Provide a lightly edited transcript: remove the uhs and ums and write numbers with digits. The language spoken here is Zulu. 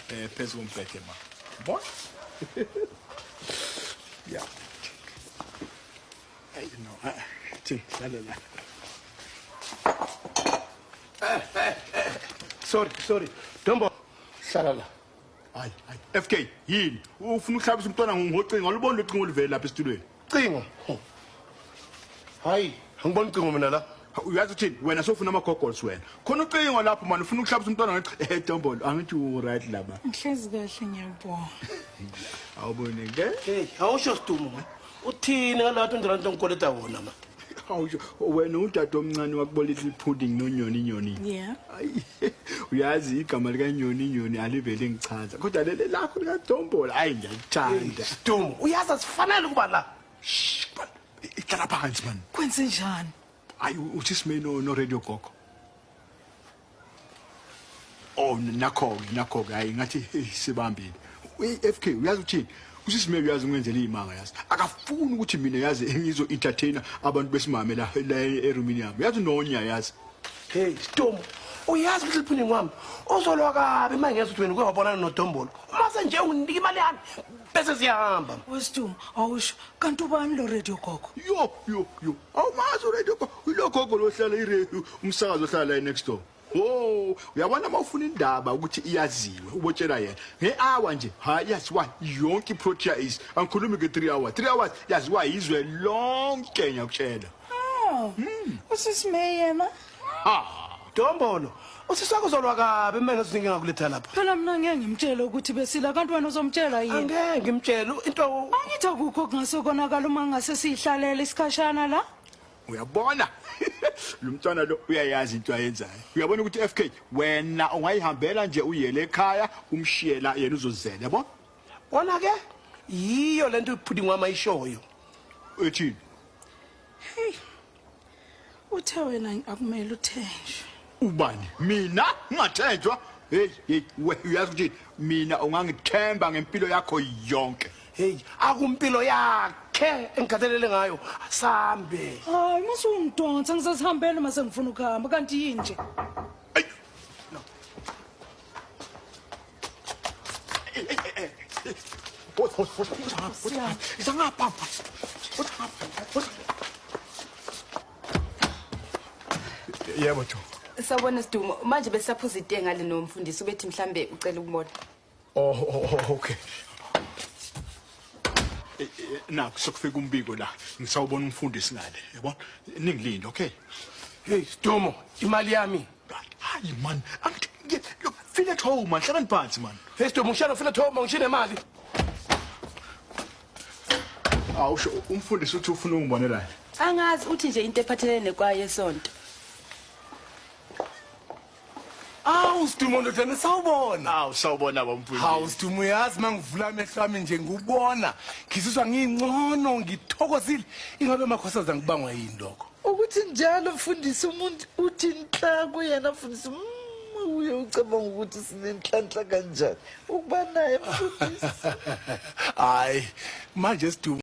phezu kombhede ma. Yabona? Yeah. Hey, no. Thi, hlala la. Sorry, sorry. Dombo, hlala la. Hayi, hayi. FK, yini? Ufuna ukuhlabisa umntwana ngocingo, aluboni locingo oluvele lapha esitulweni. Cingo. Hayi, angiboni ucingo mina la. Uyazi uthini? Wena sofuna ama goggles wena. Khona ucingo lapho manje ufuna ukuhlabisa umntwana ngecingo. Eh, Dombolo, angithi u right laba. Ngihlezi kahle ngiyabonga. Awubone ke? Hey, awusho sidumo man. Uthini ngala 20 rand ongikoleta wona man? Awusho wena udade omncane wakubo little pudding nonyoni nyoni. Yeah. Ayi, uyazi igama likanyoni nyoni alivele ngichaza. Kodwa leli lakho likaDombola hayi ngiyalithanda. Sidumo, uyazi asifanele ukuba la. Shh, man. Ihlala phansi man. Kwenze njani? Hayi uthi sime no radio gogo. Oh nakho nakho hayi ngathi hey, sibambile. FK uyazi uthini? Usisi Mary uyazi ngenzela imanga yazi. Akafuni ukuthi mina yazi ngizo entertainer abantu besimame la la erumini yami. Uyazi nonya yazi. Hey, Sidumo, uyazi ukuthi liphini wami uzolwa kabi uma ngezwa ukuthi wena uke wabonana noDombolo. Uma senje unginika imali yami bese siyahamba. Wesidumo, awusho kanti ubani lo radio gogo? Yo yo yo. Awumazi radio gogo. Lo gogo lohlala i-radio umsakazo ohlala la next door. Oh, uyabona uma ufuna indaba ukuthi iyaziwe ubotshela yena. Nge-hour nje, ha yaziwa yonke i-Protea is. Angikhulumi nge-3 hours. 3 hours yaziwa izwe lonke ngiyakutshela. Oh. Usisi May yena? Ha. Dombolo, usisi wakho uzolwa kabi uma ngezwa ukuthi ngingakuletha lapha. Phela mina ngeke ngimtshele ukuthi besila kanti wena uzomtshela yini? Angeke ngimtshele into Angithi akukho kungase konakala uma ngase sihlalele isikhashana la. Uyabona? Lo mntwana lo uyayazi into ayenzayo. Uyabona ukuthi FK wena ungayihambela nje uyele ekhaya umshiyela yena uzozela, yabo? Bona ke yiyo lento ipudding wami ayishoyo. Ethini? Hey. Uthe wena akumele uthenjwe. Ubani? Mina ngingathenjwa? Hey, hey, uyazi ukuthi mina ungangithemba ngempilo yakho yonke. Hey, akumpilo yakhe engikhathalele ngayo. Sambe. Hayi, masungidonsa ngisasihambela mase ngifuna ukuhamba kanti yini nje? Ay. Yebo Jo. Sawubona Sidumo, manje besaphuza itiye ngale nomfundisi ubethi mhlambe ucela ukubona. Oh, oh, oh okay. Nakho sokufika umbiko la. Ngisawubona umfundisi ngale, yabona? Ningilinde, okay? Hey, Sidumo, imali yami. Hayi man, angithi look, feel at home man, hlalani phansi man. Hey Sidumo, ngishana feel at home, ngishine imali. Awusho umfundisi uthi ufuna ungibonelani. Angazi uthi nje into ephathelene nekwaye yesonto. Awu Sidumo ndodana sawubona. Awu sawubona bamfundisi. Hawu Sidumo uyazi mangivula amehlo ami nje ngikubona ngizizwa ngingcono ngithokozile ingabe makhosazana ngibangwa yini lokho? Ukuthi njalo mfundisi umuntu uthi nhla kuyena mfundisi uye ucabanga ukuthi sinenhlanhla kanjani ukuba naye mfundisi. Hayi manje Sidumo.